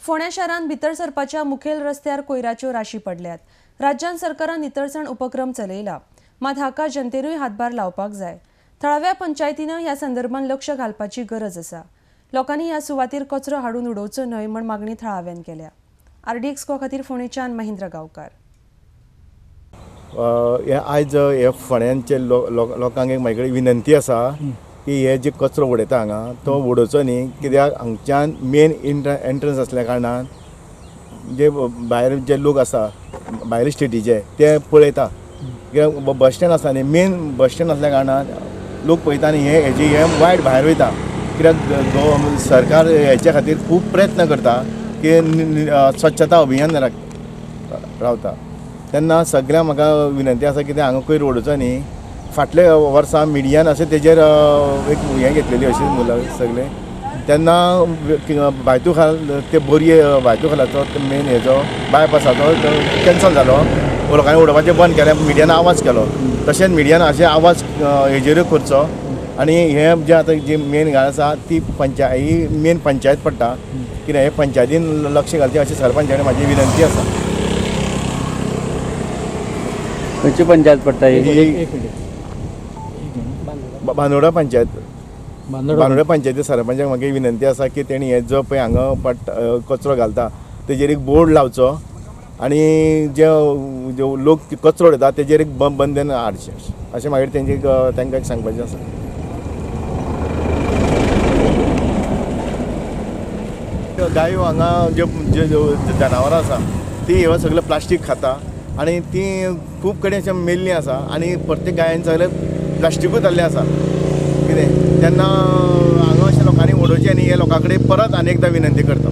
फोंड्या शारांत भितर सरपाच्या मुखेल रस्त्यार कोयराच्यो राशी पडल्यात. राज्यान सरकारान नितळसाण उपक्रम चलयला, मात हाका जनतेनूय हातभार लावपाक जाय. थळाव्या पंचायतीन ह्या संदर्भात लक्ष घालपाची गरज आसा. लोकांनी ह्या सुवातीर कचरो हाडून उडोवचो न्हय म्हण मागणी थळाव्यान केल्या. आरडीएक्स को खातीर फोंडेच्यान महेंद्र गांवकार. हे आयज हे फोंड्यांचे लोकांक एक म्हाजे कडेन विनंती आसा की हे जे कचरो उडयता हांगा तो उडोवचो न्ही, कित्याक हांगच्यान मेन एंट्रन्स आसल्या कारणान जे भायर जे लोक आसा भायले स्टेटीचे ते पळयता. कित्याक बस स्टँड आसा न्ही, मेन बस स्टँड आसल्या कारणान लोक पळयता आनी हे हेजे हे वायट भायर वयता. कित्याक सरकार हेच्या खातीर खूब प्रयत्न करता की स्वच्छता अभियान रावता. तेन्ना सगळ्यांक म्हाका विनंती आसा की ते हांगा कोयर उडोवचो न्ही. फाटले वर्सा मिडियान अशें तेजेर एक हें घेतलेली अशी मुलां सगळे, तेन्ना भायतुखाल ते बोरये भायतुखालाचो मेन हेजो बायपासाचो कॅन्सल जालो, लोकांनी उडोवपाचें बंद केलें, मिडियान आवाज केलो. तशेंच मिडियान अशें आवाज हेजेरूय करचो आनी हे जे आतां जी मेन घाण आसा ती पंचायत मेन पंचायत पडटा, कित्याक हे पंचायतीन लक्ष घालचें अशें सरपंचा कडेन म्हाजी विनंती आसा. खंयची पंचायत पडटा ही? बांदोडा पंचायत. बांदोडा पंचायती सरपंचाक म्हाका विनंती आसा की तेणी हे जो पळय हांगा पडटा कचरो घालता तेजेर एक बोर्ड लावचो आनी जे लोक कचरो उडयता तेजेर एक बंधन हाडचें अशें मागीर तेंचे तांकां एक सांगपाचें आसा. गायो हांगा ज्यो जनावरां आसा ती हे सगळें प्लास्टीक खाता आनी ती खूब कडेन अशें मेल्लीं आसा आनी प्रत्येक गायन सगळें प्लास्टिकूच जाल्लें आसा कितें. तेन्ना हांगा अशें लोकांनी उडोवचें आनी हे लोकां कडेन परत आनी एकदां विनंती करता.